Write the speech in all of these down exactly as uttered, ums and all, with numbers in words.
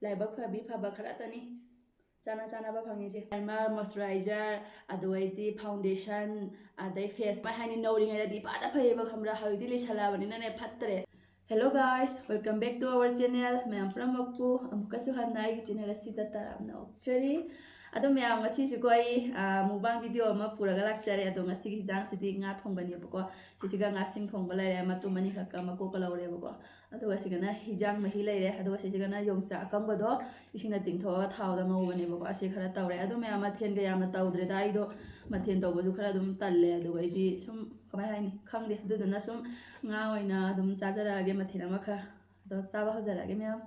ꯂꯥꯏꯕꯛ ꯐꯕꯤ ꯐꯕ ꯈꯔꯇꯅꯤ ꯆꯥꯅ ꯆꯥꯅꯕ ꯐꯪꯉꯤꯁꯦ꯫ Primer, moisturizer, ꯑꯗꯨꯗꯩꯗꯤ foundation, ꯑꯗꯩ face, ꯀꯃꯥꯏ ꯍꯥꯏꯅꯤ, ꯅꯧꯔꯤꯉꯩꯗꯗꯤ ꯏꯐꯗ ꯐꯩꯌꯦꯕ, ꯈꯪꯕ꯭ꯔꯥ? ꯍꯧꯖꯤꯛꯇꯤ ꯂꯤꯁꯜꯂꯛꯑꯕꯅꯤꯅꯅꯦ, ꯐꯠꯇ꯭ꯔꯦ꯫ Hello guys, welcome back to our channel. ꯃꯌꯥꯝ ꯄꯨꯝꯅꯃꯛꯄꯨ ꯑꯃꯨꯛꯀꯁꯨ ꯍꯟꯅ ꯑꯩꯒꯤ channel ꯑꯁꯤꯗ ꯇꯔꯥꯝꯅ ꯑꯣꯛꯆꯔꯤ꯫ ꯑꯗꯣ ꯃꯌꯥꯝ, ꯉꯁꯤꯁꯨꯀꯣ ꯑꯩ, ꯑꯥ, mukbang video ꯑꯃ ꯄꯨꯔꯒ ꯂꯥꯛꯆꯔꯦ꯫ ꯑꯗꯣ ꯉꯁꯤꯒꯤ ꯍꯤꯟꯖꯥꯡꯁꯤꯗꯤ ꯉꯥ ꯊꯣꯡꯕꯅꯦꯕꯀꯣ꯫ ꯁꯤꯁꯤꯒ ꯉꯥꯁꯤꯡ ꯊꯣꯡꯕ ꯂꯩꯔꯦ, ꯃꯇꯨꯝ ꯑꯅꯤꯈꯛꯀ ꯃꯀꯣꯛꯀ ꯂꯧꯔꯦꯕꯀꯣ꯫ ꯑꯗꯨꯒ ꯁꯤꯒꯅ ꯍꯤꯟꯖꯥꯡ ꯃꯍꯤ ꯂꯩꯔꯦ, ꯑꯗꯨꯒ ꯁꯤꯁꯤꯒꯅ ꯌꯣꯡꯆꯥꯛ ꯑꯀꯪꯕꯗꯣ ꯏꯁꯤꯡꯗ ꯇꯤꯡꯊꯣꯛꯑꯒ ꯊꯥꯎꯗ ꯉꯧꯕꯅꯦꯕꯀꯣ꯫ ꯑꯁꯤ ꯈꯔ ꯇꯧꯔꯦ꯫ ꯑꯗꯨ ꯃꯌꯥꯝ ꯃꯊꯦꯜꯒ ꯌꯥꯝꯅ ꯇꯧꯗ꯭ꯔꯦꯗ, ꯑꯩꯗꯣ ꯃꯊꯦꯜ ꯇꯧꯕꯁꯨ ꯈꯔ ꯑꯗꯨꯝ ꯇꯜꯂꯦ꯫ ꯑꯗꯨꯒ ꯑꯩꯗꯤ ꯁꯨꯝ, ꯀꯃꯥꯏ ꯍꯥꯏꯅꯤ, ꯈꯪꯗꯦ꯫ ꯑꯗꯨꯗꯨꯅ ꯁꯨꯝ ꯉꯥ ꯑꯣꯏꯅ ꯑꯗꯨꯝ ꯆꯥꯖꯔꯛꯑꯒꯦ, ꯃꯊꯦꯜ ꯑꯃ ꯈꯔ꯫ ꯑꯗꯣ ꯆꯥꯕ ꯍꯧꯖꯔꯛꯑꯒꯦ ꯃꯌꯥꯝ꯫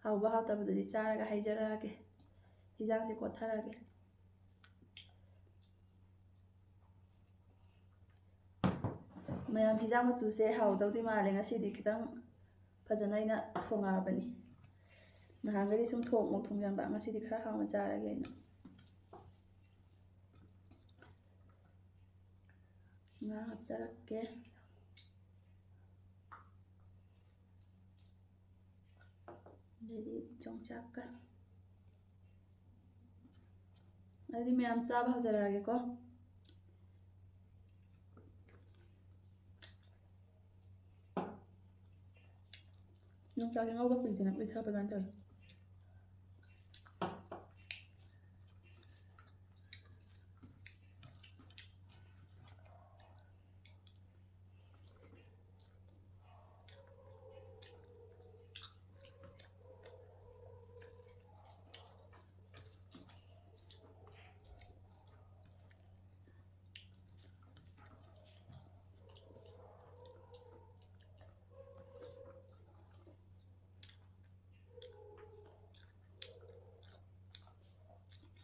ꯍꯥꯎꯕ ꯍꯥꯎꯇꯕꯗꯨꯗꯤ ꯆꯥꯔꯒ ꯍꯥꯏꯖꯔꯛꯑꯒꯦ꯫ ꯍꯤꯟꯖꯥꯡꯁꯦ ꯀꯣꯠꯊꯔꯛꯑꯒꯦ꯫ ꯃꯌꯥꯝ, ꯍꯤꯟꯖꯥꯡ ꯃꯆꯨꯁꯦ ꯍꯥꯎꯗꯧꯗꯤ ꯃꯥꯜꯂꯦ꯫ ꯉꯁꯤꯗꯤ ꯈꯤꯇꯪ ꯐꯖꯅ ꯑꯩꯅ ꯊꯣꯡꯉꯛꯑꯕꯅꯤ꯫ ꯅꯍꯥꯟꯒꯩꯗꯤ ꯁꯨꯝ ꯊꯣꯡ ꯊꯣꯡꯖꯟꯕ, ꯉꯁꯤꯗꯤ ꯈꯔ ꯍꯥꯎꯅ ꯆꯥꯔꯒꯦ ꯑꯩꯅ꯫ ꯉꯥ ꯍꯥꯞꯆꯔꯛꯀꯦ꯫ ꯑꯗꯩꯗꯤ ꯌꯣꯡꯆꯥꯛꯀ꯫ ꯑꯗꯨꯗꯤ ꯃꯌꯥꯝ ꯆꯥꯕ ꯍꯧꯖꯔꯛꯑꯒꯦꯀꯣ꯫ ꯌꯣꯡꯆꯥꯛꯁꯦ ꯉꯧꯕ ꯀꯨꯏꯗꯅ ꯎꯏꯊꯕ ꯑꯗꯨꯃꯥꯏꯅ ꯇꯧꯋꯦ꯫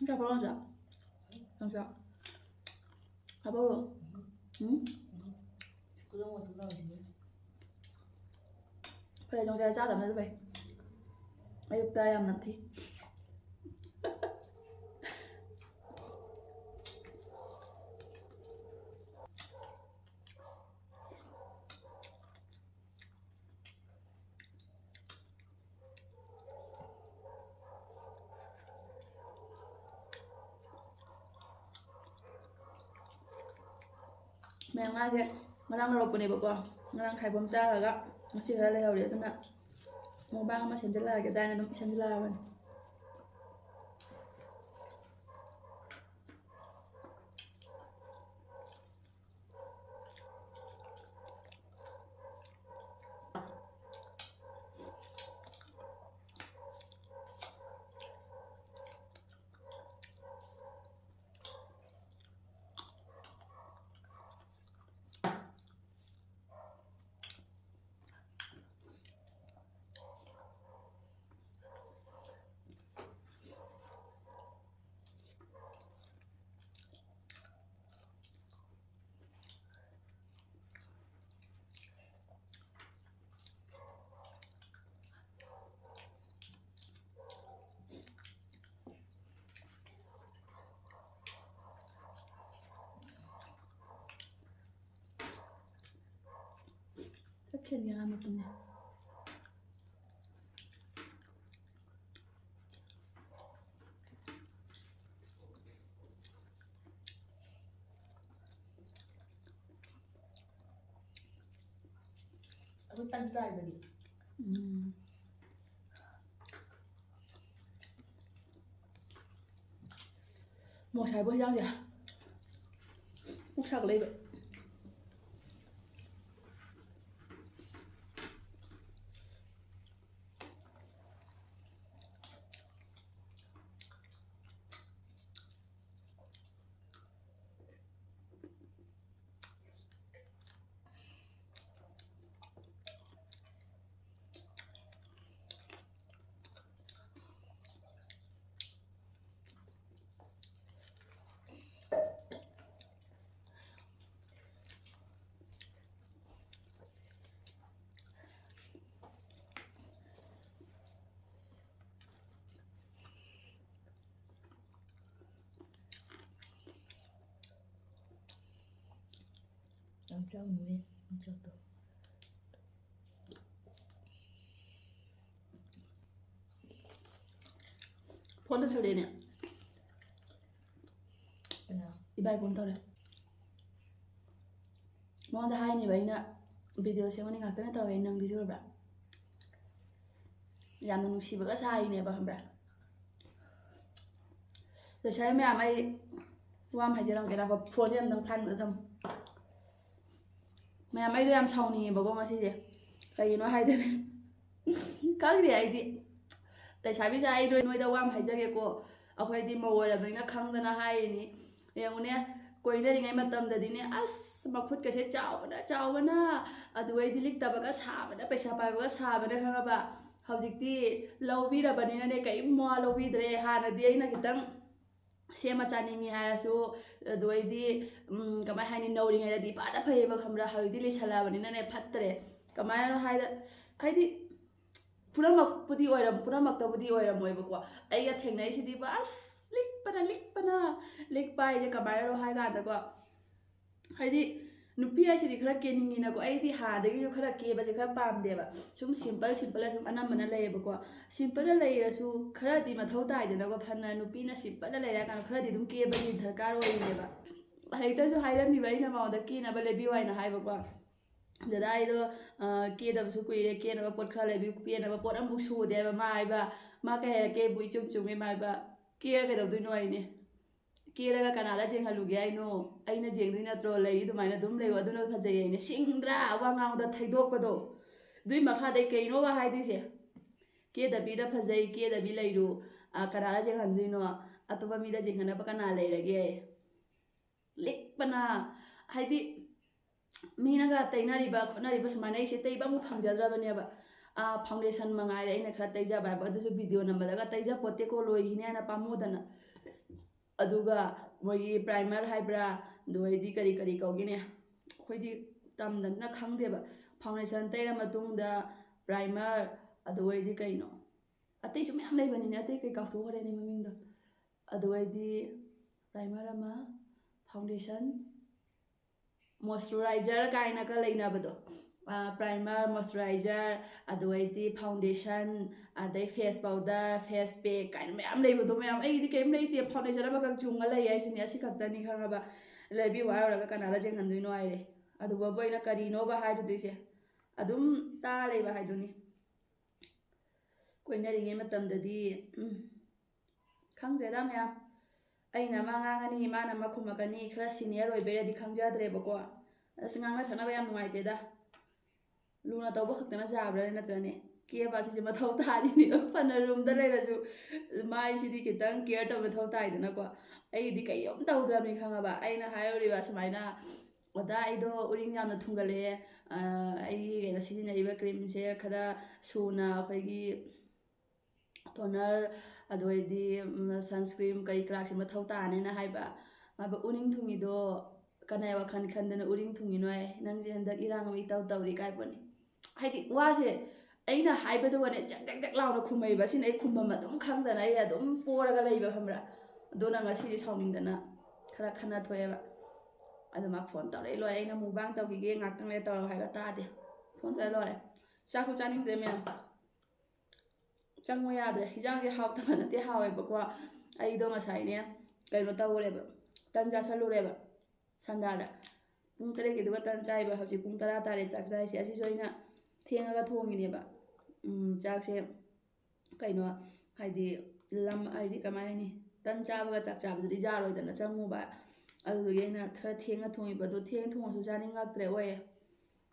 ꯆꯥꯕ꯭ꯔꯣ ꯅꯪꯁꯨ? ꯅꯪꯁꯨ? ꯍꯥꯞꯄꯛꯎꯔꯣ? ꯎꯝ? ꯐꯔꯦ, ꯌꯣꯡꯆꯥꯛ ꯆꯥꯗꯕꯅꯁꯨ ꯐꯩ꯫ ꯑꯌꯨꯛꯇ ꯌꯥꯝ ꯅꯝꯊꯤ꯫ ꯉꯥꯁꯦ ꯉꯔꯥꯡ ꯂꯧꯔꯛꯄꯅꯦꯕꯀꯣ꯫ ꯉꯔꯥꯡ ꯈꯥꯏꯕꯣꯝ ꯆꯥꯔꯒ ꯉꯁꯤ ꯈꯔ ꯂꯩꯍꯧꯔꯦ꯫ ꯑꯗꯨꯅ ꯃꯨꯛꯕꯥꯡ ꯑꯃ ꯁꯦꯝꯖꯤꯜꯂꯛꯑꯒꯦ ꯑꯗꯥꯏꯅ ꯑꯗꯨꯝ ꯁꯦꯝꯖꯤꯜꯂꯛꯑꯕꯅꯤ꯫ ꯆꯠꯈꯤꯅꯤ ꯍꯥꯏ ꯃꯇꯨꯡꯗ꯫ ꯑꯩꯈꯣꯏ ꯇꯟ ꯆꯥꯏꯕꯅꯤ꯫ ꯎꯝ꯫ ꯃꯣꯔꯣꯛ ꯁꯥꯏꯕ ꯍꯤꯟꯖꯥꯡꯁꯦ ꯄꯨꯛ ꯁꯥꯒꯠꯂꯛꯏꯕ꯫ ꯌꯥꯝ ꯆꯥꯎꯅ ꯎꯏ ꯃꯁꯛꯇꯣ꯫ ꯐꯣꯟ ꯇꯧꯁꯜꯂꯛꯑꯦꯅꯦ꯫ ꯀꯅꯥ? ꯏꯕꯥꯏ ꯐꯣꯟ ꯇꯧꯔꯦ꯫ ꯃꯉꯣꯟꯗ ꯍꯥꯏꯅꯦꯕ ꯑꯩꯅ, "ꯚꯤꯗꯤꯑꯣ ꯁꯦꯝꯃꯅꯤ, ꯉꯥꯛꯇꯪ ꯇꯧꯔꯒꯦ, ꯅꯪꯗꯤ ꯁꯨꯔꯕ꯭ꯔꯥ?" ꯌꯥꯝꯅ ꯅꯨꯡꯁꯤꯕꯒ ꯁꯥꯔꯤꯅꯦꯕ, ꯈꯪꯕ꯭ꯔꯥ? ꯂꯩꯁꯥꯕꯤ ꯃꯌꯥꯝ, ꯑꯩ ꯋꯥ ꯑꯃ ꯍꯥꯏꯖꯔꯝꯒꯦ, ꯉꯥꯏꯈꯣ, ꯐꯣꯟꯁꯦ ꯑꯝꯇꯪ ꯐ꯭ꯂꯥꯏꯠ ꯃꯣꯠꯇ ꯊꯝꯃꯨ꯫ ꯃꯌꯥꯝ, ꯑꯩꯗꯣ ꯌꯥꯝ ꯁꯥꯎꯅꯤꯡꯉꯦꯕꯀꯣ ꯉꯁꯤꯁꯦ꯫ ꯀꯩꯒꯤꯅꯣ ꯍꯥꯏꯗꯅꯦ, ꯈꯪꯗꯦ ꯑꯩꯗꯤ꯫ ꯂꯩꯁꯥꯕꯤꯁꯦ, ꯑꯩ ꯅꯣꯏ-, ꯅꯣꯏꯗ ꯋꯥ ꯑꯃ ꯍꯥꯏꯖꯒꯦꯀꯣ꯫ ꯑꯩꯈꯣꯏꯗꯤ ꯃꯧ ꯑꯣꯏꯔꯕꯅꯤꯅ ꯈꯪꯗꯅ ꯍꯥꯏꯔꯤꯅꯤ꯫ ꯌꯦꯡꯉꯨꯅꯦ, ꯀꯣꯏꯅꯔꯤꯉꯩ ꯃꯇꯝꯗꯗꯤꯅꯦ, ꯑꯁ, ꯃꯈꯨꯠꯀꯁꯦ ꯆꯥꯎꯕꯅ ꯆꯥꯎꯕꯅ, ꯑꯗꯨ ꯑꯩꯗꯤ ꯂꯤꯛꯇꯕꯒ ꯁꯥꯕꯅ, ꯄꯩꯁꯥ ꯄꯥꯏꯕꯒ ꯁꯥꯕꯅ, ꯈꯪꯉꯕ? ꯍꯧꯖꯤꯛꯇꯤ ꯂꯧꯕꯤꯔꯕꯅꯤꯅꯅꯦ, ꯀꯔꯤꯝ ꯃꯋꯥ ꯂꯧꯕꯤꯗ꯭ꯔꯦ꯫ ꯍꯥꯟꯅꯗꯤ ꯑꯩꯅ ꯈꯤꯇꯪ ꯁꯦꯝꯃ ꯆꯥꯅꯤꯡꯉꯤ ꯍꯥꯏꯔꯁꯨ, ꯑꯗꯨ ꯑꯩꯗꯤ, ꯎꯝ, ꯀꯃꯥꯏ ꯍꯥꯏꯅꯤ, ꯅꯧꯔꯤꯉꯩꯗꯗꯤ ꯐꯖ ꯐꯩꯌꯦꯕ, ꯈꯪꯕ꯭ꯔꯥ? ꯍꯧꯖꯤꯛꯇꯤ ꯂꯤꯁꯜꯂꯛꯑꯕꯅꯤꯅꯅꯦ, ꯐꯠꯇ꯭ꯔꯦ꯫ ꯀꯃꯥꯏꯅꯅꯣ ꯍꯥꯏꯗ, ꯍꯥꯏꯗꯤ, ꯄꯨꯝꯅꯃꯛꯄꯨꯗꯤ ꯑꯣꯏꯔꯝ-, ꯄꯨꯝꯅꯃꯛꯇꯕꯨꯗꯤ ꯑꯣꯏꯔꯝꯃꯣꯏꯕꯀꯣ꯫ ꯑꯩꯒ ꯊꯦꯡꯅꯩꯁꯤꯗꯤꯕ, ꯑꯁ, ꯂꯤꯛꯄꯅ, ꯂꯤꯛꯄꯅ, ꯂꯤꯛꯄ ꯍꯥꯏꯁꯦ ꯀꯃꯥꯏꯅꯅꯣ ꯍꯥꯏ ꯀꯥꯟꯗꯀꯣ, ꯍꯥꯏꯗꯤ, ꯅꯨꯄꯤ ꯍꯥꯏꯁꯤꯗꯤ ꯈꯔ ꯀꯦꯅꯤꯡꯉꯤꯅꯀꯣ꯫ ꯑꯩꯗꯤ ꯍꯥꯟꯅꯗꯒꯤꯁꯨ ꯈꯔ ꯀꯦꯕꯁꯦ ꯈꯔ ꯄꯥꯝꯗꯦꯕ꯫ ꯁꯨꯝ ꯁꯤꯝꯄꯜ, ꯁꯤꯝꯄꯜꯗ ꯁꯨꯝ ꯑꯅꯝꯕꯅ ꯂꯩꯌꯦꯕꯀꯣ꯫ ꯁꯤꯝꯄꯜꯗ ꯂꯩꯔꯁꯨ ꯈꯔꯗꯤ ꯃꯊꯧ ꯇꯥꯏꯗꯅꯀꯣ꯫ ꯐꯅ ꯅꯨꯄꯤꯅ ꯁꯤꯝꯄꯜꯗ ꯂꯩꯔꯦ ꯍꯥꯏ ꯀꯥꯟꯗ ꯈꯔꯗꯤ ꯑꯗꯨꯝ ꯀꯦꯕꯒꯤ ꯗꯔꯀꯥꯔ ꯑꯣꯏꯔꯤꯅꯦꯕ꯫ ꯍꯦꯛꯇꯁꯨ ꯍꯥꯏꯔꯝꯃꯤꯕ ꯑꯩꯅ ꯃꯉꯣꯟꯗ ꯀꯦꯅꯕ ꯂꯩꯕꯤꯌꯨ ꯍꯥꯏꯅ ꯍꯥꯏꯕꯀꯣ꯫ "ꯗꯗꯥ, ꯑꯩꯗꯣ, ꯑ, ꯀꯦꯗꯕꯁꯨ ꯀꯨꯏꯔꯦ, ꯀꯦꯅꯕ ꯄꯣꯠ ꯈꯔ ꯂꯩꯕꯤꯌꯨ, ꯀꯦꯅꯕ ꯄꯣꯠ ꯑꯃꯐꯥꯎ ꯁꯨꯗꯦ" ꯍꯥꯏꯕ꯫ ꯃꯥ ꯍꯥꯏꯕ, "ꯃꯥ ꯀꯩ ꯍꯥꯏꯔꯛꯀꯦꯕꯨ ꯏꯆꯨꯝ ꯆꯨꯝꯃꯦ" ꯃꯥ ꯍꯥꯏꯕ꯫ "ꯀꯦꯔ ꯀꯩꯗꯧꯗꯣꯏꯅꯣ?" ꯍꯥꯏꯅꯦ꯫ "ꯀꯦꯔꯒ ꯀꯅꯥꯗ ꯆꯦꯟꯍꯜꯂꯨꯒꯦ ꯍꯥꯏꯅꯣ? ꯑꯩꯅ ꯆꯦꯟꯗꯣꯏ ꯅꯠꯇ꯭ꯔꯣ? ꯂꯩ ꯑꯗꯨꯃꯥꯏꯅ ꯑꯗꯨꯝ ꯂꯩꯌꯣ, ꯑꯗꯨꯅ ꯐꯖꯩ" ꯍꯥꯏꯅꯦ꯫ ꯁꯤꯡꯗ꯭ꯔꯥ ꯋꯥ ꯉꯥꯡꯕꯗ ꯊꯩꯗꯣꯛꯄꯗꯣ? ꯑꯗꯨꯏ ꯃꯈꯥꯗꯩ ꯀꯩꯅꯣꯕ ꯍꯥꯏꯗꯣꯏꯁꯦ? "ꯀꯦꯗꯕꯤꯗ ꯐꯖꯩ, ꯀꯦꯗꯕꯤ ꯂꯩꯔꯨ, ꯑ, ꯀꯅꯥꯗ ꯆꯦꯟꯍꯟꯗꯣꯏꯅꯣ? ꯑꯇꯣꯞꯄ ꯃꯤꯗ ꯆꯦꯟꯍꯟꯅꯕ ꯀꯅꯥ ꯂꯩꯔꯒꯦ?" ꯂꯤꯛꯄꯅ, ꯍꯥꯏꯗꯤ, ꯃꯤꯅꯒ ꯇꯩꯅꯔꯤꯕ ꯈꯣꯠꯅꯔꯤꯕ ꯁꯨꯃꯥꯏꯅ ꯑꯩꯁꯦ ꯇꯩꯕ ꯑꯃꯨꯛ ꯐꯪꯖꯗ꯭ꯔꯕꯅꯦꯕ꯫ ꯑ, ꯐꯥꯎꯟꯗꯦꯁꯟ ꯃꯉꯥꯏꯔꯦ ꯑꯩꯅ ꯈꯔ ꯇꯩꯖꯕ ꯍꯥꯏꯕ, ꯑꯗꯨꯁꯨ ꯚꯤꯗꯤꯑꯣ ꯅꯝꯕꯗꯒ ꯇꯩꯖ ꯄꯣꯠꯇꯦꯀꯣ, ꯂꯣꯏꯈꯤꯅꯤ ꯍꯥꯏꯅ ꯄꯥꯝꯃꯨꯗꯅ꯫ ꯑꯗꯨꯒ ꯃꯣꯏꯒꯤ ꯄ꯭ꯔꯥꯏꯃꯔ ꯍꯥꯏꯕ꯭ꯔꯥ, ꯑꯗꯨ ꯑꯣꯏꯗꯤ ꯀꯔꯤ ꯀꯔꯤ ꯀꯧꯒꯦꯅꯦ, ꯑꯩꯈꯣꯏꯗꯤ ꯇꯝꯗꯕꯅꯤꯅ ꯈꯪꯗꯦꯕ꯫ ꯐꯥꯎꯟꯗꯦꯁꯟ ꯇꯩꯔ ꯃꯇꯨꯡꯗ ꯄ꯭ꯔꯥꯏꯃꯔ, ꯑꯗꯨ ꯑꯣꯏꯗꯤ ꯀꯩꯅꯣ, ꯑꯇꯩꯁꯨ ꯃꯌꯥꯝ ꯂꯩꯕꯅꯤꯅꯦ, ꯑꯇꯩ ꯀꯩ ꯀꯥꯎꯊꯣꯛꯈ꯭ꯔꯦꯅꯦ ꯃꯃꯤꯡꯗꯣ꯫ ꯑꯗꯨ ꯑꯣꯏꯗꯤ ꯄ꯭ꯔꯥꯏꯃꯔ ꯑꯃ, ꯐꯥꯎꯟꯗꯦꯁꯟ, ꯃꯣꯏꯆꯔꯥꯏꯖꯔ ꯀꯥꯏꯅꯒ ꯂꯩꯅꯕꯗꯣ, ꯄ꯭ꯔꯥꯏꯃꯔ, ꯃꯣꯏꯆꯔꯥꯏꯖꯔ, ꯑꯗꯨ ꯑꯣꯏꯗꯤ ꯐꯥꯎꯟꯗꯦꯁꯟ, ꯑꯗꯩ ꯐꯦꯁ ꯄꯥꯎꯗꯔ, ꯐꯦꯁ ꯄꯦꯛ ꯀꯥꯏꯅ ꯃꯌꯥꯝ ꯂꯩꯕꯗꯣ ꯃꯌꯥꯝ꯫ ꯑꯩꯒꯤꯗꯤ ꯀꯔꯤꯝ ꯂꯩꯇꯦ, ꯐꯥꯎꯟꯗꯦꯁꯟ ꯑꯃꯈꯛ ꯆꯨꯝꯃ ꯂꯩ ꯍꯥꯏꯁꯤꯅꯦ, ꯑꯁꯤ ꯈꯛꯇꯅꯤ ꯈꯪꯉꯕ꯫ ꯂꯩꯕꯤꯌꯨ ꯍꯥꯏꯔꯨꯔꯒ ꯀꯅꯥꯗ ꯆꯦꯟꯍꯟꯗꯣꯏꯅꯣ ꯍꯥꯏꯔꯦ꯫ ꯑꯗꯨꯐꯥꯎꯕ ꯑꯩꯅ ꯀꯔꯤꯅꯣꯕ ꯍꯥꯏꯔꯨꯗꯣꯏꯁꯦ? ꯑꯗꯨꯝ ꯇꯥ ꯂꯩꯕ ꯍꯥꯏꯗꯨꯅꯤ꯫ ꯀꯣꯏꯅꯔꯤꯉꯩ ꯃꯇꯝꯗꯗꯤ, ꯎꯝ, ꯈꯪꯗꯦꯗ ꯃꯌꯥꯝ, ꯑꯩꯅ ꯑꯃ ꯉꯥꯡꯉꯅꯤ, ꯃꯥꯅ ꯑꯃ ꯈꯨꯝꯃꯛꯀꯅꯤ, ꯈꯔ senior ꯑꯣꯏꯕꯩꯔꯗꯤ ꯈꯪꯖꯗ꯭ꯔꯦꯕꯀꯣ꯫ ꯑꯁ, ꯉꯥꯡꯅ ꯁꯛꯅꯕ ꯌꯥꯝ ꯅꯨꯡꯉꯥꯏꯇꯦꯗ꯫ ꯂꯨꯅ ꯇꯧꯕ ꯈꯛꯇꯅ ꯌꯥꯕ꯭ꯔꯥ ꯅꯠꯇ꯭ꯔꯅꯦ? ꯀꯦꯕ ꯑꯁꯤꯁꯨ ꯃꯊꯧ ꯇꯥꯔꯤꯅꯦꯕ꯫ ꯐꯅ roomꯗ ꯂꯩꯔꯁꯨ ꯃꯥꯏꯁꯤꯗꯤ ꯈꯤꯇꯪ care ꯇꯧꯕ ꯃꯊꯧ ꯇꯥꯏꯗꯅꯀꯣ꯫ ꯑꯩꯒꯤꯗꯤ ꯀꯩꯝ ꯇꯧꯗ꯭ꯔꯕꯅꯤ ꯈꯪꯉꯕ꯫ ꯑꯩꯅ ꯍꯥꯏꯔꯨꯔꯤꯕ ꯁꯨꯃꯥꯏꯅ, "ꯑꯣꯖꯥ, ꯑꯩꯗꯣ ꯎꯔꯤꯡ ꯌꯥꯝꯅ ꯊꯨꯡꯒꯠꯂꯛꯑꯦ, ꯑ, ꯑꯩꯒꯤ ꯀꯩꯅꯣ ꯁꯤꯖꯤꯟꯅꯔꯤꯕ creamꯁꯦ ꯈꯔ ꯁꯨꯅ ꯑꯩꯈꯣꯏꯒꯤ toner, ꯑꯗꯨ ꯑꯣꯏꯗꯤ, ꯎꯝ, sunscreen ꯀꯔꯤ ꯀꯔꯥꯁꯦ ꯃꯊꯧ ꯇꯥꯅꯦꯅ" ꯍꯥꯏꯕ꯫ ꯃꯥꯕ, "ꯎꯔꯤꯡ ꯊꯨꯡꯉꯤꯗꯣ ꯀꯅꯥꯏ ꯋꯥꯈꯜ ꯈꯟꯗꯅ ꯎꯔꯤꯡ ꯊꯨꯡꯉꯤꯅꯣ? ꯅꯪꯁꯦ ꯍꯟꯗꯛ ꯏꯔꯥꯡ ꯑꯃ ꯏꯇꯧ ꯇꯧꯔꯤ" ꯀꯥꯏ ꯄꯣꯠꯅꯤ꯫ ꯍꯥꯏꯗꯤ ꯋꯥꯁꯦ ꯑꯩꯅ ꯍꯥꯏꯕꯗꯨꯒꯅꯦ ꯖꯛ ꯖꯛ ꯖꯛ ꯂꯥꯎꯅ ꯈꯨꯝꯃꯛꯏꯕ꯫ ꯁꯤꯅ ꯑꯩ ꯈꯨꯝꯕꯝ ꯑꯗꯨꯝ ꯈꯪꯗꯅ ꯑꯩ ꯑꯗꯨꯝ ꯄꯣꯔꯒ ꯂꯩꯕ, ꯈꯪꯕ꯭ꯔꯥ? ꯑꯗꯨꯅ ꯉꯁꯤꯗꯤ ꯁꯥꯎꯅꯤꯡꯗꯅ ꯈꯔ ꯈꯟꯅ ꯊꯣꯛꯑꯦꯕ꯫ ꯑꯗꯨ ꯃꯥ phone ꯇꯧꯔꯛꯑꯦ ꯂꯣꯏꯔꯦ꯫ ꯑꯩꯅ mukbang ꯇꯧꯈꯤꯒꯦ, ꯉꯥꯛꯇꯪ ꯂꯩꯔ ꯇꯧꯔꯛꯑꯣ ꯍꯥꯏꯕ ꯇꯥꯗꯦ꯫ Phone ꯇꯧꯔꯦ ꯂꯣꯏꯔꯦ꯫ ꯆꯥꯛꯁꯨ ꯆꯥꯅꯤꯡꯗ꯭ꯔꯦ ꯃꯌꯥꯝ꯫ ꯆꯪꯉꯣ ꯌꯥꯗ꯭ꯔꯦ꯫ ꯍꯤꯟꯖꯥꯡꯁꯦ ꯍꯥꯎꯇꯕ ꯅꯠꯇꯦ, ꯍꯥꯎꯋꯦꯕꯀꯣ꯫ ꯑꯩꯗꯣ ꯉꯁꯥꯏꯅꯦ ꯀꯩꯅꯣ ꯇꯧꯔꯦꯕ, ꯇꯟ ꯆꯥꯁꯜꯂꯨꯔꯦꯕ ꯁꯟꯗꯥꯗ꯫ ꯄꯨꯡ ꯇꯔꯦꯠꯀꯤꯗꯨꯒ ꯇꯟ ꯆꯥꯏꯕ, ꯍꯧꯖꯤꯛ ꯄꯨꯡ ꯇꯔꯥ ꯇꯥꯔꯦ ꯆꯥꯛ ꯆꯥꯏꯁꯦ꯫ ꯑꯁꯤꯁꯨ ꯑꯩꯅ ꯊꯦꯡꯉꯒ ꯊꯣꯡꯉꯤꯅꯦꯕ꯫ ꯎꯝ, ꯆꯥꯛꯁꯦ ꯀꯩꯅꯣ, ꯍꯥꯏꯗꯤ ꯂꯝ, ꯍꯥꯏꯗꯤ ꯀꯃꯥꯏ ꯍꯥꯏꯅꯤ, ꯇꯟ ꯆꯥꯕꯒ ꯆꯥꯛ ꯆꯥꯕꯗꯨꯗꯤ ꯌꯥꯔꯣꯏꯗꯅ ꯆꯪꯉꯨꯕ꯫ ꯑꯗꯨꯗꯨꯒꯤ ꯑꯩꯅ ꯈꯔ ꯊꯦꯡꯅ ꯊꯣꯡꯉꯤꯕ꯫ ꯑꯗꯣ ꯊꯦꯡ ꯊꯣꯡꯉꯁꯨ ꯆꯥꯅꯤꯡꯉꯛꯇ꯭ꯔꯦ ꯑꯣꯏꯌꯦ꯫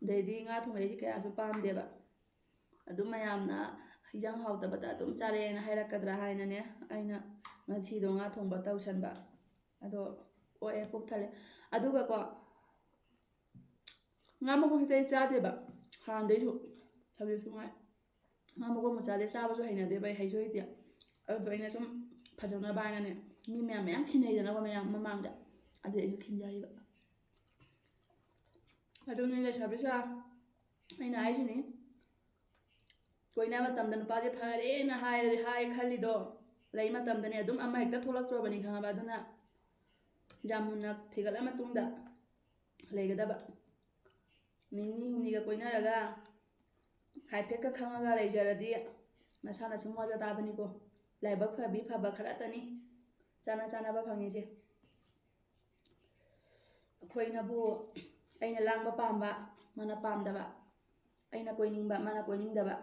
ꯑꯗꯩꯗꯤ ꯉꯥ ꯊꯣꯡꯕ ꯑꯩꯁꯦ ꯀꯌꯥꯁꯨ ꯄꯥꯝꯗꯦꯕ꯫ ꯑꯗꯨꯝ ꯃꯌꯥꯝꯅ ꯍꯤꯟꯖꯥꯡ ꯍꯥꯎꯇꯕꯗ ꯑꯗꯨꯝ ꯆꯥꯔꯛꯑꯦꯅ ꯍꯥꯏꯔꯛꯀꯗ꯭ꯔꯥ ꯍꯥꯏꯅꯅꯦ, ꯑꯩꯅ ꯉꯁꯤꯗꯣ ꯉꯥ ꯊꯣꯡꯕ ꯇꯧꯁꯟꯕ꯫ ꯑꯗꯣ ꯑꯣꯛꯑꯦ, ꯄꯨꯛ ꯊꯜꯂꯦ꯫ ꯑꯗꯨꯒꯀꯣ, ꯉꯥ ꯃꯀꯣꯛꯁꯦ ꯑꯩ ꯆꯥꯗꯦꯕ ꯍꯥꯟꯅꯗꯩꯁꯨ, ꯍꯧꯖꯤꯛꯁꯨ ꯉꯥꯏ꯫ ꯉꯥ ꯃꯀꯣꯛ ꯃꯆꯥꯁꯦ ꯆꯥꯕꯁꯨ ꯍꯩꯅꯗꯦꯕ ꯑꯩ, ꯍꯩꯁꯨ ꯍꯩꯇꯦ꯫ ꯑꯗꯨꯗꯣ ꯑꯩꯅ ꯁꯨꯝ ꯐꯖꯅꯕ ꯍꯥꯏꯅꯅꯦ, ꯃꯤ ꯃꯌꯥꯝ ꯃꯌꯥꯝ ꯈꯤꯟꯅꯩꯗꯅꯀꯣ ꯃꯌꯥꯝ ꯃꯃꯥꯡꯗ, ꯑꯗꯨꯗꯤ ꯑꯩꯁꯨ ꯈꯤꯟꯖꯔꯤꯕ꯫ ꯑꯗꯨꯅꯤ ꯂꯩꯁꯥꯕꯤꯁꯥ, ꯑꯩꯅ ꯍꯥꯏꯁꯤꯅꯤ, ꯀꯣꯏꯅ ꯃꯇꯝꯗ ꯅꯨꯄꯥꯁꯦ ꯐꯔꯦꯅ ꯍꯥꯏꯔꯗꯤ, ꯍꯥꯏ ꯈꯜꯂꯤꯗꯣ, ꯂꯩ ꯃꯇꯝꯗꯅꯦ ꯑꯗꯨꯝ ꯑꯃ ꯍꯦꯛꯇ ꯊꯣꯛꯂꯛꯇ꯭ꯔꯣꯕꯅꯤ, ꯈꯪꯉꯕ? ꯑꯗꯨꯅ ꯌꯥꯝ ꯃꯨꯟꯅ ꯊꯤꯒꯠꯂ ꯃꯇꯨꯡꯗ ꯂꯩꯒꯗꯕ꯫ ꯅꯤꯅꯤ ꯍꯨꯝꯅꯤꯒ ꯀꯣꯏꯅꯔꯒ ꯍꯥꯏꯐꯦꯠꯀ ꯈꯪꯉꯒ ꯂꯩꯖꯔꯗꯤ ꯅꯁꯥꯅ ꯁꯨꯝ ꯋꯥꯖ ꯇꯥꯕꯅꯤꯀꯣ꯫ ꯂꯥꯏꯕꯛ ꯐꯕꯤ ꯐꯕ ꯈꯔꯇꯅꯤ ꯆꯥꯅ ꯆꯥꯅꯕ ꯐꯪꯉꯤꯁꯦ꯫ ꯑꯩꯈꯣꯏꯅꯕꯨ ꯑꯩꯅ ꯂꯥꯡꯕ ꯄꯥꯝꯕ, ꯃꯥꯅ ꯄꯥꯝꯗꯕ꯫ ꯑꯩꯅ ꯀꯣꯏꯅꯤꯡꯕ, ꯃꯥꯅ ꯀꯣꯏꯅꯤꯡꯗꯕ꯫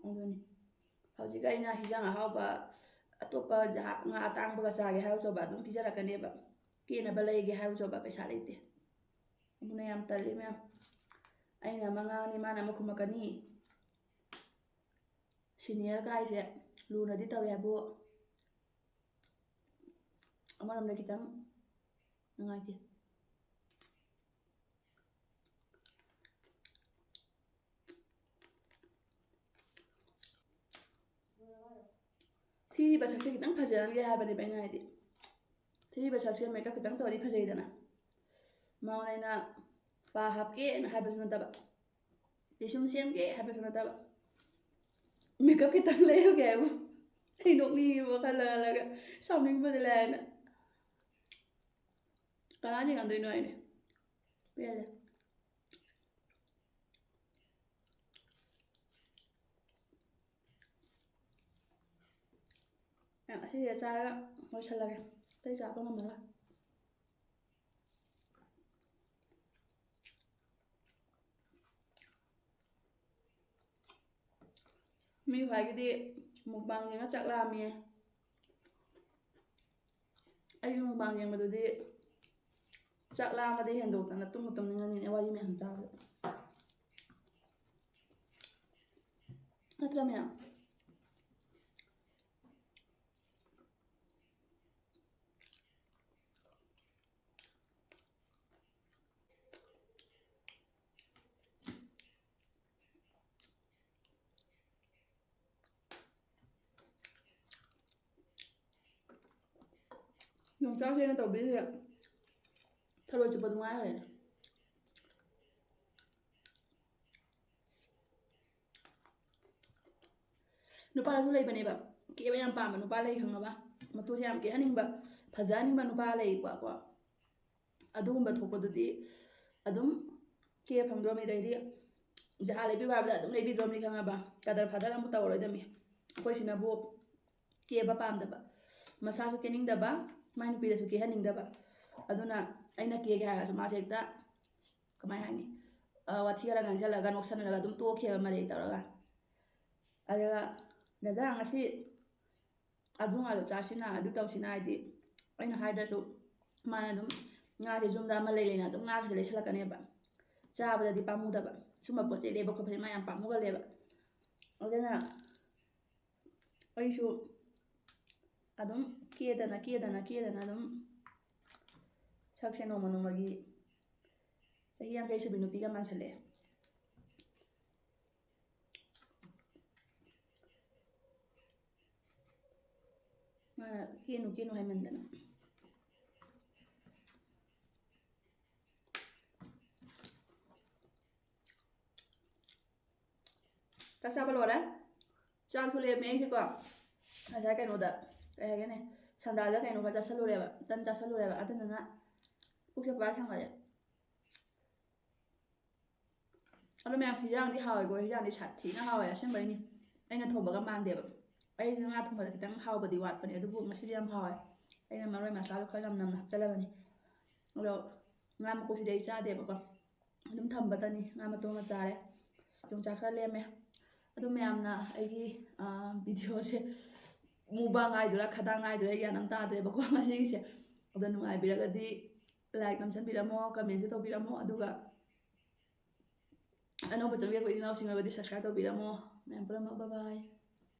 ꯑꯗꯨꯅꯤ꯫ ꯍꯧꯖꯤꯛ ꯑꯩꯅ ꯍꯤꯟꯖꯥꯡ ꯑꯍꯥꯎꯕ, ꯑꯇꯣꯞꯄ ꯖꯍꯥ-, ꯉꯥ ꯑꯇꯥꯡꯕꯒ ꯆꯥꯒꯦ ꯍꯥꯏꯔꯨꯆꯣꯕ, ꯑꯗꯨꯝ ꯄꯤꯖꯔꯛꯀꯅꯦꯕ꯫ ꯀꯦꯅꯕ ꯂꯩꯒꯦ ꯍꯥꯏꯔꯨꯆꯣꯕ, ꯄꯩꯁꯥ ꯂꯩꯇꯦ꯫ ꯑꯗꯨꯅ ꯌꯥꯝ ꯇꯜꯂꯤ ꯃꯌꯥꯝ꯫ ꯑꯩꯅ ꯑꯃ ꯉꯥꯡꯉꯅꯤ, ꯃꯥꯅ ꯑꯃ ꯈꯨꯝꯃꯛꯀꯅꯤ꯫ Senior ꯀꯥꯏꯁꯦ ꯂꯨꯅꯗꯤ ꯇꯧꯋꯦ ꯍꯥꯏꯕꯨ, ꯑꯃꯔꯣꯝꯗ ꯈꯤꯇꯪ ꯅꯨꯡꯉꯥꯏꯇꯦ꯫ ꯊꯤꯔꯤꯕ ꯁꯛꯁꯦ ꯈꯤꯇꯪ ꯐꯖꯍꯟꯒꯦ ꯍꯥꯏꯕꯅꯦꯕ ꯑꯩꯅ ꯍꯥꯏꯗꯤ꯫ ꯊꯤꯔꯤꯕ ꯁꯛꯁꯦ makeup ꯈꯤꯇꯪ ꯇꯧꯔꯗꯤ ꯐꯖꯩꯗꯅ꯫ ꯃꯉꯣꯟꯗ ꯑꯩꯅ ꯄꯥ ꯍꯥꯞꯀꯦꯅ ꯍꯥꯏꯕꯁꯨ ꯅꯠꯇꯕ, ꯄꯤꯁꯨꯝ ꯁꯦꯝꯒꯦ ꯍꯥꯏꯕꯁꯨ ꯅꯠꯇꯕ, makeup ꯈꯤꯇꯪ ꯂꯩꯔꯨꯒꯦ ꯍꯥꯏꯕꯨ꯫ ꯑꯩ ꯅꯣꯛꯅꯤꯡꯉꯤꯕꯣ ꯈꯜꯂ ꯈꯜꯂꯒ, ꯁꯥꯎꯅꯤꯡꯕꯗꯤ ꯂꯥꯏꯔꯅ꯫ ꯀꯅꯥ ꯌꯦꯡꯍꯟꯗꯣꯏꯅꯣ ꯍꯥꯏꯅꯦ꯫ ꯄꯦꯜꯂꯦ꯫ ꯑꯁꯤꯁꯦ ꯆꯥꯔꯒ ꯂꯣꯏꯁꯜꯂꯒꯦ꯫ ꯑꯇꯩ ꯆꯥꯕ ꯉꯝꯃꯔꯣꯏ꯫ ꯃꯤ ꯈ꯭ꯋꯥꯏꯒꯤꯗꯤ mukbang ꯌꯦꯡꯉ ꯆꯥꯛ ꯂꯥꯝꯃꯤ꯫ ꯑꯩꯒꯤ mukbang ꯌꯦꯡꯕꯗꯨꯗꯤ ꯆꯥꯛ ꯂꯥꯝꯕꯗꯤ ꯍꯦꯟꯗꯣꯛꯇꯅ ꯇꯨꯝꯕ ꯇꯨꯝꯅꯤꯡꯉꯅꯤꯅꯦ, ꯋꯥꯔꯤ ꯃꯌꯥꯝ ꯇꯥꯕꯗ꯫ ꯅꯠꯇ꯭ꯔ ꯃꯌꯥꯝ? ꯌꯣꯡꯆꯥꯛꯁꯦ ꯑꯩꯅ ꯇꯧꯕꯤꯔꯤꯁꯦ ꯊꯔꯣꯏ ꯆꯨꯞꯄꯗꯨ ꯉꯥꯏꯈ꯭ꯔꯦꯅꯦ꯫ ꯅꯨꯄꯥꯁꯨ ꯂꯩꯕꯅꯦꯕ, ꯀꯦꯕ ꯌꯥꯝ ꯄꯥꯝꯕ ꯅꯨꯄꯥ ꯂꯩ ꯈꯪꯉꯕ? ꯃꯇꯨꯁꯦ ꯌꯥꯝ ꯀꯦꯍꯟꯅꯤꯡꯕ, ꯐꯖꯍꯟꯅꯤꯡꯕ ꯅꯨꯄꯥ ꯂꯩꯀꯣ, ꯀꯣ꯫ ꯑꯗꯨꯒꯨꯝꯕ ꯊꯣꯛꯄꯗꯨꯗꯤ ꯑꯗꯨꯝ ꯀꯦ ꯐꯪꯗ꯭ꯔꯣꯝꯅꯤ꯫ ꯑꯗꯩꯗꯤ ꯖꯍꯥ ꯂꯩꯕꯤꯌꯨ ꯍꯥꯏꯕꯗ ꯑꯗꯨꯝ ꯂꯩꯕꯤꯗ꯭ꯔꯣꯝꯅꯤ ꯈꯪꯉꯕ? ꯀꯗꯔ ꯐꯥꯗꯔ ꯑꯃꯨꯛ ꯇꯧꯔꯔꯣꯏꯗꯕꯅꯤ꯫ ꯑꯩꯈꯣꯏ ꯁꯤꯅꯕꯨ ꯀꯦꯕ ꯄꯥꯝꯗꯕ, ꯃꯁꯥꯁꯨ ꯀꯦꯅꯤꯡꯗꯕ, ꯃꯥꯏ ꯅꯨꯄꯤꯗꯁꯨ ꯀꯦꯍꯟꯅꯤꯡꯗꯕ꯫ ꯑꯗꯨꯅ ꯑꯩꯅ ꯀꯦꯒꯦ ꯍꯥꯏꯔꯁꯨ ꯃꯥꯁꯦ ꯍꯦꯛꯇ ꯀꯃꯥꯏ ꯍꯥꯏꯅꯤ, ꯋꯥꯊꯤ ꯈꯔ ꯉꯥꯡꯁꯤꯜꯂꯒ ꯅꯣꯛꯁꯟꯅꯔꯒ ꯑꯗꯨꯝ ꯇꯣꯛꯈꯤꯑꯕ ꯃꯔꯩ ꯇꯧꯔꯒ꯫ ꯑꯗꯨꯒ ꯗꯗꯥ ꯉꯁꯤ ꯑꯗꯨ ꯉꯥꯗꯣ ꯆꯥꯁꯤꯅ ꯑꯗꯨ ꯇꯧꯁꯤꯅ ꯍꯥꯏꯗꯤ ꯑꯩꯅ ꯍꯥꯏꯗ꯭ꯔꯁꯨ ꯃꯥꯅ ꯑꯗꯨꯝ ꯉꯥꯁꯦ ꯌꯨꯝꯗ ꯑꯃ ꯂꯩ ꯂꯩꯅ ꯑꯗꯨꯝ ꯉꯥꯒꯁꯦ ꯂꯩꯁꯜꯂꯛꯀꯅꯦꯕ꯫ ꯆꯥꯕꯗꯗꯤ ꯄꯥꯝꯃꯨꯗꯕ, ꯁꯨꯝꯕ ꯄꯣꯠ ꯆꯩ ꯂꯩꯕ ꯈꯣꯠꯄꯁꯦ ꯃꯥ ꯌꯥꯝ ꯄꯥꯝꯃꯨꯒꯜꯂꯦꯕ꯫ ꯑꯗꯨꯅ ꯑꯩꯁꯨ ꯑꯗꯨꯝ ꯀꯦꯗꯅ ꯀꯦꯗꯅ ꯀꯦꯗꯅ ꯑꯗꯨꯝ ꯁꯛꯁꯦ ꯅꯣꯡꯃ ꯅꯣꯡꯃꯒꯤ ꯆꯍꯤ ꯌꯥꯡꯈꯩ ꯁꯨꯕꯤ ꯅꯨꯄꯤꯒ ꯃꯥꯟꯁꯜꯂꯛꯑꯦ꯫ ꯃꯥꯅ ꯀꯦꯅꯨ ꯀꯦꯅꯨ ꯍꯥꯏꯃꯟꯗꯅ꯫ ꯆꯥꯛ ꯆꯥꯕ ꯂꯣꯏꯔꯦ꯫ ꯆꯥꯛꯁꯨ ꯂꯦꯝꯃꯦ ꯑꯩꯁꯦꯀꯣ꯫ ꯉꯁꯥꯏ ꯀꯩꯅꯣꯗ, ꯀꯩ ꯍꯥꯏꯒꯅꯤ, ꯁꯟꯗꯥꯗ ꯀꯩꯅꯣ ꯈꯔ ꯆꯥꯁꯜꯂꯨꯔꯦꯕ, ꯇꯟ ꯆꯥꯁꯜꯂꯨꯔꯦꯕ, ꯑꯗꯨꯗꯨꯅ ꯄꯨꯛꯁꯦ ꯄꯨꯔꯥ ꯊꯟꯒꯠꯂꯦ꯫ ꯑꯗꯣ ꯃꯌꯥꯝ, ꯍꯤꯟꯖꯥꯡꯗꯤ ꯍꯥꯎꯋꯦꯀꯣ, ꯍꯤꯟꯖꯥꯡꯗꯤ ꯁꯥꯊꯤꯅ ꯍꯥꯎꯋꯦ ꯑꯁꯦꯡꯕꯩꯅꯤ꯫ ꯑꯩꯅ ꯊꯣꯡꯕꯒ ꯃꯥꯟꯗꯦꯕ꯫ ꯑꯩꯁꯨ ꯉꯥ ꯊꯣꯡꯕꯗ ꯈꯤꯇꯪ ꯍꯥꯎꯕꯗꯤ ꯋꯥꯠꯄꯅꯦ, ꯑꯗꯨꯕꯨ ꯉꯁꯤꯗꯤ ꯌꯥꯝ ꯍꯥꯎꯋꯦ꯫ ꯑꯩꯅ ꯃꯔꯣꯏ ꯃꯁꯥꯗꯣ ꯈꯔ ꯌꯥꯝ ꯅꯝꯅ ꯍꯥꯞꯆꯜꯂꯕꯅꯤ꯫ ꯑꯗꯣ ꯉꯥ ꯃꯀꯣꯛꯁꯤꯗꯤ ꯑꯩ ꯆꯥꯗꯦꯕꯀꯣ, ꯑꯗꯨꯝ ꯊꯝꯕꯇꯅꯤ꯫ ꯉꯥ ꯃꯇꯣꯡ ꯑꯃ ꯆꯥꯔꯦ, ꯌꯣꯡꯆꯥꯛ ꯈꯔ ꯂꯦꯝꯃꯦ꯫ ꯑꯗꯨ ꯃꯌꯥꯝꯅ ꯑꯩꯒꯤ ꯚꯤꯗꯤꯑꯣꯁꯦ ꯃꯨꯛꯕꯥꯡ ꯍꯥꯏꯗꯣꯏꯔꯥ ꯈꯗꯥꯡ ꯍꯥꯏꯗꯣꯏꯔꯥ ꯒ꯭ꯌꯥꯟ ꯑꯃ ꯇꯥꯗ꯭ꯔꯦꯕꯀꯣ ꯉꯁꯤꯒꯤꯁꯦ꯫ ꯑꯗꯣ ꯅꯨꯡꯉꯥꯏꯕꯤꯔꯒꯗꯤ ꯂꯥꯏꯛ ꯅꯝꯁꯟꯕꯤꯔꯝꯃꯣ, ꯀꯃꯦꯟꯁꯨ ꯇꯧꯕꯤꯔꯝꯃꯣ, ꯑꯗꯨꯒ ꯑꯅꯧꯕ ꯆꯪꯕꯤꯔꯛꯄ ꯏꯆꯤꯟ ꯏꯅꯥꯎꯁꯤꯡ ꯑꯣꯏꯔꯒꯗꯤ ꯁꯕꯁꯀ꯭ꯔꯥꯏꯕ ꯇꯧꯕꯤꯔꯝꯃꯣ꯫ ꯃꯌꯥꯝ ꯄꯨꯝꯅꯃꯛ ꯕꯥꯏ ꯕꯥꯏ꯫